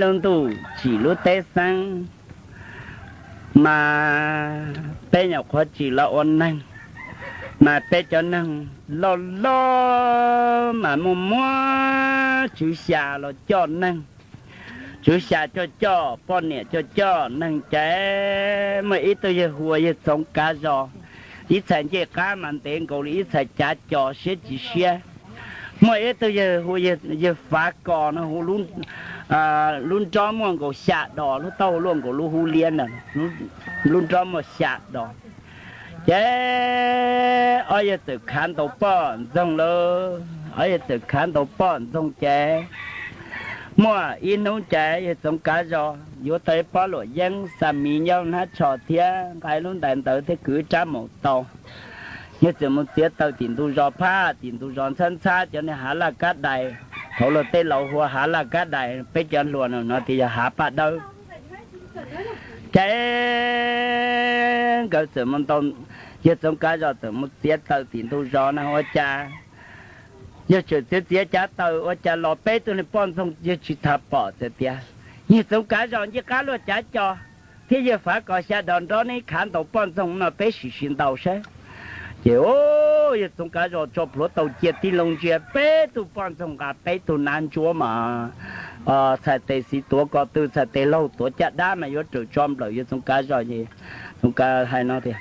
Lub ntuj tsim lub teb xeeb, mas peb nyuam qhuav tsim los ua neeg, mas peb cov neeg loj loj mas muaj muab tswv xya los coj neeg, tswv xya coj coj, poj niam coj coj neeg ces muaj ib tug yawg hu ua yawg Txoov Kav Zos, ib txhais ncej qab mas ntev nkaus li ib txhais cav co siab tsis siab. Muaj ib tug yawg hu yawg Fav Kos no hu lub nrob muaj nkaus xya dos, lub taub hau luaj nkaus lub hub liab ntawd, lub nrob muaj xya dos. Ces ob yawg txawm khav ntaus poj ntxoog lawm, ob yawg txawm khav ntaus poj ntxoog ces muaj ib hnub ces yawg Txoov Kav Zos yuav tau ib pob luam yeeb, xa miv nyob hnab tsho thiab nqa lub ntais ntawd thiab kwv rab maum taus. Yawg txawm mus txiav taws tim ntug zos phab, tim ntug zos ntxhab ntxhab cov niag hav laj kab dais, thaum luag tej laus hu ua hav laj kab dais, peb cov hluas no tias yog hav paj dawb. Ces nkawd txawm mus ntaus, yawg Txoov Kav Zos txawm mus txiav taws tim ntug zos na ua cas yawg txawm txiav txiav cav taws ua cas los peb tug niag poj ntxoog yawg tsis tau pom txawm tias, Yawg Txoov Kav Zos ncej qab luaj cav co thiab yawg Fav Kos xya dos nrob neb khav ntaus poj ntxoog no peb sim sim ntaus saib. Ces yawg Txoov Kav Zos tso plhuav taus cia tij loo ntsia peb tug poj ntxoog nqa peb tug nab ntsuab mas txhais tes xis tuav ko tw, txhais tes laug tuav caj dab mas yuav rawm tso nplawm yawg Txoov Kav Zos es Txoov Kav hais no tias,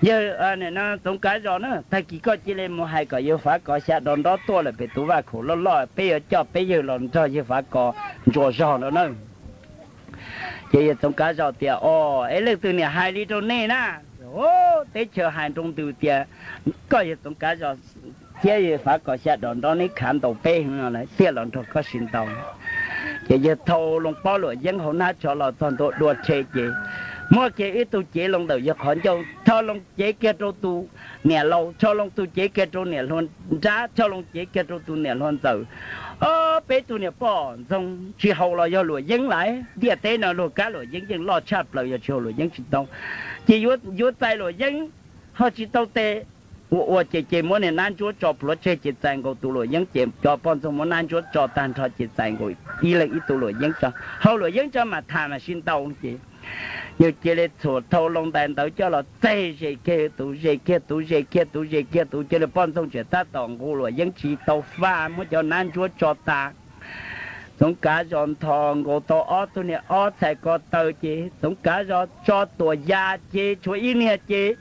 Yawg Txoov Kav Zos na, tag kis koj cia li mus hais kom yawg Fav Kos xya dos nrob tuaj lawm pem tus vaj khaum loj loj, peb yuav coj peb yawg los nrog yawg Fav Kos ntsuas zog no na. Ces yawg Txoov Kav Zos tias, Os, es leej twg niam hais li rau nej na? Teb chaws hais nroo ntws tias koj yawg Txoov Kav Zos thiab yawg Fav Kos xya dos nrob neb khav ntaus peb no lawm thiaj los nrog koj sim ntaus. Ces yawg thau loo pob luam yeeb hauv hnab tsho los txog ntua dua rhe ces muab kiag ib tug cev loo ntawm yawg qhov ncauj, thau loo cev kiag rau tus niam laus, thau loo tus cev kiag rau niam hluas nrab, thau loo cev kiag rau tus niam hluas ntxawm. Ob peb tug niam poj ntxoog tsis haus los yog luam yeeb lawm, ntiaj teb no luag kab luam yeeb yeej loj tshaj plaws, yog tsis haus luam yeeb tsis tau. Ces yuav txais luam yeeb ho tsis tau tes, ua ua ces ces muab niag nab ntsuab tso plhuav tseg ces txais nkaus tus luam yeeb, ces cov poj ntxoog muab nab ntsuab tso tag nrho ces txais nkaus ib leeg ib tug luam yeeb tso, haus luam yeeb tso mam tham mam sib ntaus. Ces yawg cia li txhuam thau loo ntais ntawd coj los txeg ze kiag tus, ze kiag tus, ze kiag tus, ze kiag tus, cia li poj ntxoog tseem tab tom nqus luam yeeb tsis tau faj, muab cov nab ntsuab tso tas. Txoov Kav Zos nthos nkaus tau ob tug niag ob txhais ko taw ces Txoov Kav Zos tso tuam ya ces tshuav ib niag ces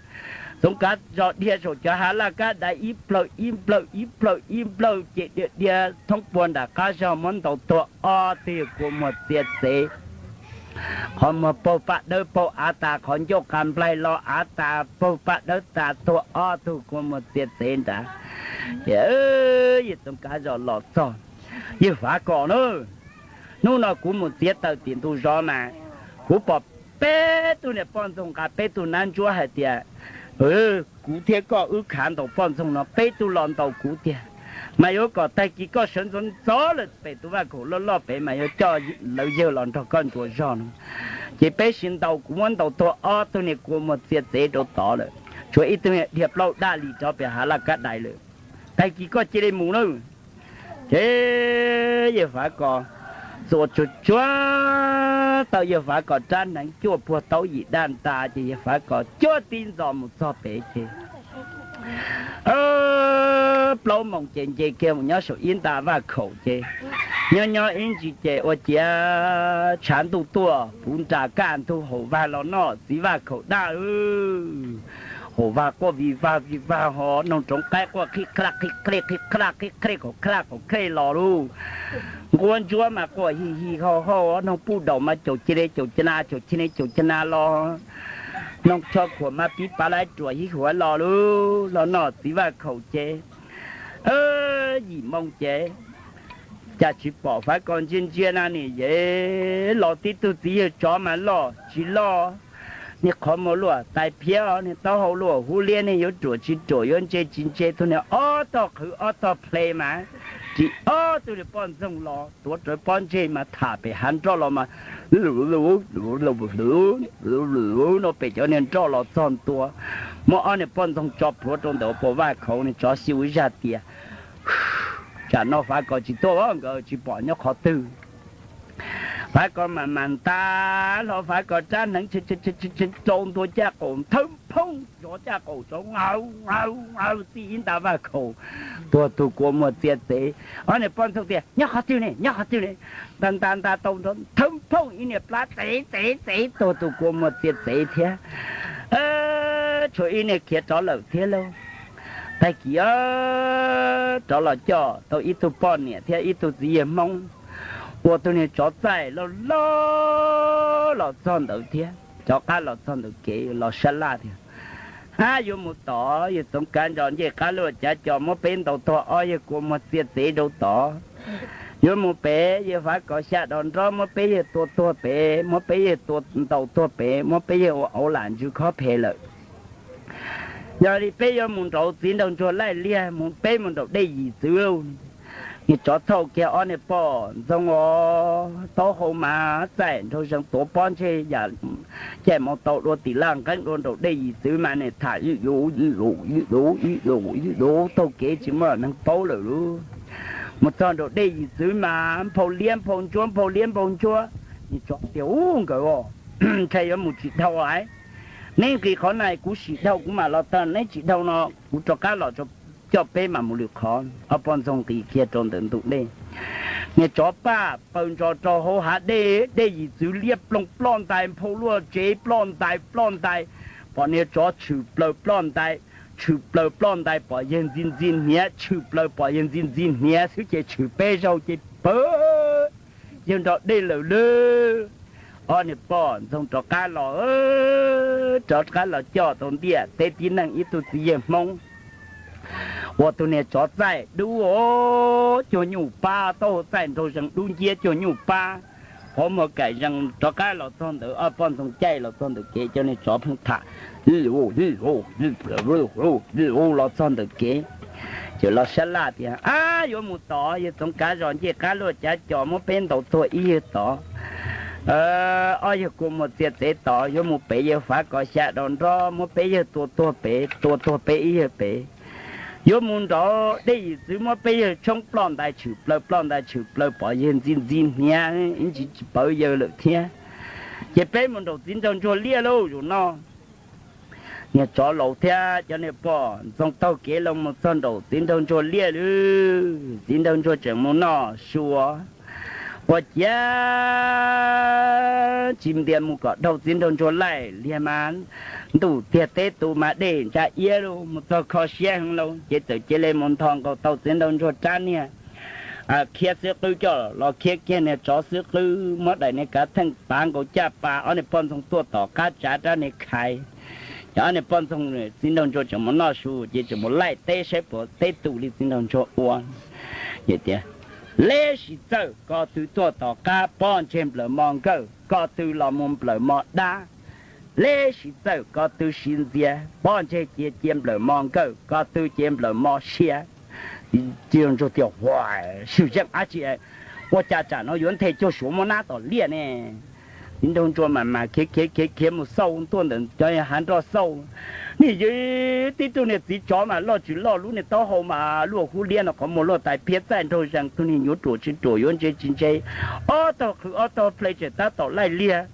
Txoov Kav Zos dhia saum cov hav laj kab dais ib plawg ib plawg ib plawg ib plawg ces dhia dhia thoob puag nram qab zog muab ntaus tuag ob tug yawg kua muag txiav txev. Qhov muag paug paj dawb paug av tas, qhov ncauj qa nplaig los av tas paug paj dawb tas, tuag ob tug kua muag txiav txev nrad. Ces yawg Txoov Kav Zos los txog, Yawg Fav Kos na, hnub no kuv mus txiav taws tim ntug zos mas kuv pom peb tug niag poj ntxoog nqa peb tug nab ntsuab hais tias, Kuv thiab koj wb khav ntaus poj ntxoog no peb tug los ntaus kuv tiag, mas yuav kom tag kis koj sawv ntxov ntxov lawm pem tus vaj khaum loj loj pem mas yuav coj lawv yawg los nrog koj ntsuas zog no. Ces peb sib ntaus, kuv muab ntaus tuag ob tug niag kua muag txiav txev rau tod lawm, tshuav ib tug niag dhia plaub daj li rov pem hav laj kab dais lawm. Tag kis koj cia li mus nawb. Ces Yawg Fav Kos txuas tsuag tsuag tau Yawg Fav Kos rab hneev cuaj puag taub yim daj ntas ces Yawg Fav Kos cuab tib ntxos mus txog pem ces plaub moos ces nce kiag mus nyob saum ib nta vaj khaum ces nyob nyob ib ntsis ces ua ciav tshav ntuj tuaj puv nras kaj ntug, haum vag los noj txiv vaj khaum daj. Haum vag quaj vij vag vij vag ho noog roov qaib quaj qhib qhaj qhib qhej qhib qhaj qhib qhej qaum qhaj qaum qhej los lauj. Nquab ntsuab mas quaj hi hi hau hau, noog puj daum mas caum cia li caum ca na caum cia li caum ca na los, noog tsho khuam mas pib pav laib ruam hib huav los lauj. Los noj txiv vaj khaum ces yim moo ces cas tsis pom Fav Kos ntsia ntsia na ni, yev los tib tug txiv yawg tsov mas loj tsis loj, niag qhov muag luaj tais phiab, niag taub hau luaj hub liab, niag yuav ruam tsis ruam yuav ntse tsis ntse, tug niag ob tog qhwv ob tog ple mas ris ob tug niag poj ntxoog los tuav rawv pob ntseg mas tham pem hav nroj los mas no pem cov niag nroj los txog ntua, muab ob niag poj ntxoog tso plhuav rau ntawm puas vaj khaum, niag tsov xyu zaj tias, tsam no Fav Kos tsis tuaj, nkawd tsis pom nyob qhov twg. Fav Kos mas mas nta hlo Fav Kos rab hneev, rau ntua caj qaum thawb phooj, zov caj qaum tsov, aw aw aw, txij ib nta vaj khaum tuag tus kua muag txia txev. Ob niag poj ntxoog tias, Nyob qhov twg ne? Nyob qhov twg ne? Nta nta nta tau nrov thawb phooj, ib niag plab txev txev txev tuag tus kua muag txia txev thiab. Tshuav ib niag khiav rov lawm thiab lauj. Tag kis rov los coj tau ib tug poj niam thiab ib tug txiv yawg Hmoob, ua tus niag tsov txaij loj loj los txog ntawd thiab. Rov qab los txog ntawm kev los sab laj tias, Ab, yuav mus tod, yawg Txoov Kav Ntsos ncej qab luaj cav co muab peb ntaus tuag, ob yawg kua muag txia txev rau tod. Yuav mus pem, yawg Fav Kos xya dos nrob muab peb yawg tua tuag pem, muab peb yawg tua ntaus tuag pem, muab peb yawg ua auv lam ntsws khob phem lawm. Yog li peb yuav mus nraud, txiv nraug ntsuag laij liag mus, peb mus nraum dej yim txwv. Niag tsov thauj kiag ob niag poj ntxoog os, taub hau mas txaij nraug zees tuav pob ntseg yam caij maus taus dua tim laj nqeeb dua nraum dej yim txwv mas nim tham ib lus ib lus ib lus ib lus ib lus taug kev tsis muaj neeg paub lawm lauj. Mus txog nraum dej yim txwv mas nphau liab nphau ntsuab nphau liab nphau ntsuab. Niag tsov tias, Ub, nkawd os, ntshai yuav mus tsis dhau lawm. Neb nqis qhov na kuv sim dhau kuv mam los tag, neb tsis dhau no kuv rov qab los coj peb mam mus lwm qhov. Ob poj ntxoog nqis kiag rau ntawm ntug dej. Niag tsov paj paws ntsos rau hauv hav dej, dej yim txwv liab ploog ploj ntais, nphau luaj tsev ploj ntais ploj ntais, pom niag tsov tshwm plaws ploj ntais, tshwm plaws ploj ntais pom yawg ntxi ntxi hniav, tshwm plaws pom yawg ntxi ntxi hniav xwb ces tshwm peb zaug ces pawg yawg nrog dej lawm lauj. Ob niag poj ntxoog rov qab los, rov qab los coj tau ntiaj teb tib neeg ib tug txiv yawg Hmoob, ua tus niag tsov txaij dub cuag nyuj pab, taub hau txaij nraug zees dub nciab cuag nyuj pab, qhov muag kaim zees. Rov qab los txog ntawd, ob poj ntxoog caij los txog ntawm kev, cov niag tsov pheej tham los txog ntawm kev, ces los sab laj tias, Ab, yuav mus tod, yawg Txoov Kav Zos ncej qab luaj cav co muab peb ntaus tuag ib yawg tod, ob yawg kua muag txia txev tod. Yuav mus pem, yawg Fav Kos xya dos nrob muab peb yawg tua tuag pem, tua tuag peb ib yawg pem. Yuav mus nraud, dej yim txwv muab peb yawg tshoob ploj ntais tshwm plaws, ploj ntais tshwm plaws pom yawg ntxi ntxi hniav ib ntsis tsis pawv yawg lawm thiab. Ces peb mus nraum txiv nraug ntsuag liaj lauj zaum no. Niag tsov laus thiab cov niag poj ntxoog taug kev los mus txog nraum txiv nraug ntsuag liaj lauj. Txiv nraug ntsuag tseem mus noj su, ua ciav tsis ntias mus kom dhau txiv nraug ntsuag laij liag mas ntuj tiag teb tu mas dej ntsa iab lauj, mus txog kho siab heev lauj, ces txawm cia li mus nthos nkaus tau txiv nraug ntsuag rab niag khiab xwb qwb coj los khiab kiag niag tsov xwb qwb, muab daim niag kav theej pav nkaus caj pas, ob niag poj ntxoog tuaj tom qab tsav rab niag khais. Ces ob niag poj ntxoog, txiv nraug ntsuag tseem mus noj su ces tseem mus laij teb saib puas teb tu li txiv nraug ntsuag ua. Ces tias, Leb siv txawj ko tw tuaj tom qab, pob ntseg nplawm mo nkawj, ko tw los mus nplawm mo dab. Leb siv txawj ko tw siv ntxias, pob ntseg cia cia nplawm mo nkawj, ko tw cia nplawm mo sia. Txiv nraug ntsuag tias, Ua, swm zeej dab tsi, ua cas tsam no yuav nthe cuag suav muab nab tom liaj ne? Txiv nraug ntsuag mas mas khiav khiav khiav khiav mus xauj tuaj ntawm cov hav nroj xauj, nim yog tib tug niag txiv tsov mas loj tsis loj, lub niag taub hau mas luaj hub liab no, qhov muag luaj tais phiab txaij nraug zees, tug niag yuav ruam tsis ruam yuav ntse tsis ntse, ob tog qhwv ob tog ple tseem tab tom laij liag.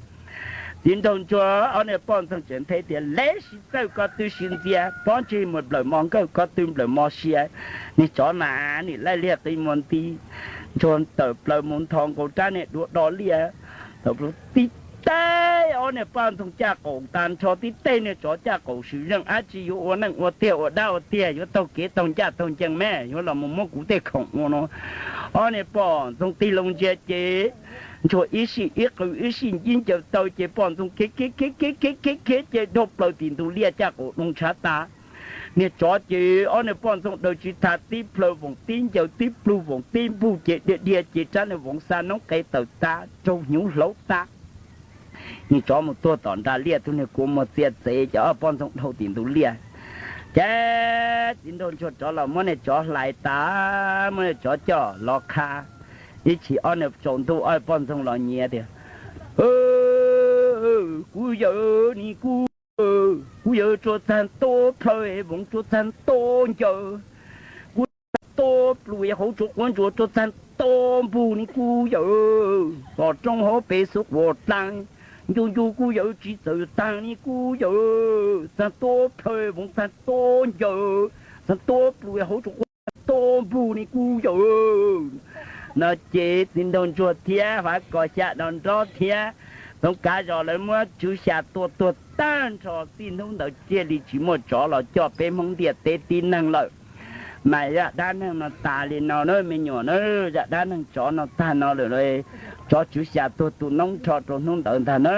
Txiv nraug ntsuag ob niag poj ntxoog tseem nthe tias, Leb siv txawj ko tw siv ntxias, pob ntseg mus nplawm mo nkawj, ko tw nplawm mo sia. Niag tsov mas nim laij liag qi muag nti, ntsuag tawm plaws mus nthos nkaus rab niag duav do liaj. Tib teg ob niag poj ntxoog caj qaum tas nrho, tib teg niag tsov caj qaum, swm zeej dab tsi yuav ua neej ua tiag ua dab ua tiag, yuav taug kev taug ncaj taug ncees me, yuav los mus muab kuv tej khoom ua no. Ob niag poj ntxoog tig loo ntsia ces ntsuag ib sij ib qw ib sij ncib ncaws taw ces poj ntxoog khiav khiav khiav khiav khiav khiav ces dhau plaws tim ntug liaj caj qaum doo ntshav tas. Niag tsov ces ob niag poj ntxoog daws tsis tau, tib plhaw voos tib ncaws, tib plug voos tib npug ces dhia dhia ces rab niag voos xa noob qe tawm tas raug hnyuv hlauv tas. Niag tsov mus tuag tom nram liaj, tug niag kua muag txia txev, ces ob poj ntxoog dhau tim ntug liaj. Ces txiv nraug ntsuag rov los muab niag tsov hlais tas, muab niag tsov coj los qha. Ib chim ob niag tsaus ntuj ob poj ntxoog los nyiav tias, Kuv yawg, nim kuv, kuv yawg tsuas txag nto plhaw, voos tsuas txag nto ncaws, kuv txag nto plug, hauv tsuas quav ntsuas tsuas txag Tuab npug li kuv yawm, qos roob hauv pes xub quas dlaag, ncu ncu kuv yawm tsis txawm taag li kuv yawm, txaag tuab plhaw voov txaag tuab ncaws, txaag tuab plua hauv tsuas quaj tuab npug li kuv yawm. No ces txiv nraug ntsuag thiab Fav Kos xya no nrog thiab Txoov Kav Zos lawv muab Tswv Xya tua tuag tag nrho. Txij hnub ntawd thiaj li tsis muaj tsov los coj peb Hmoob ntiaj teb tib neeg lawm. Mas zaj dab neeg no tas li no na me nyuam na, zaj dab neeg tsov no tag no lawm. Tsov Tswv Xya tuag tu noob nrho rau hnub ntawd ntag na.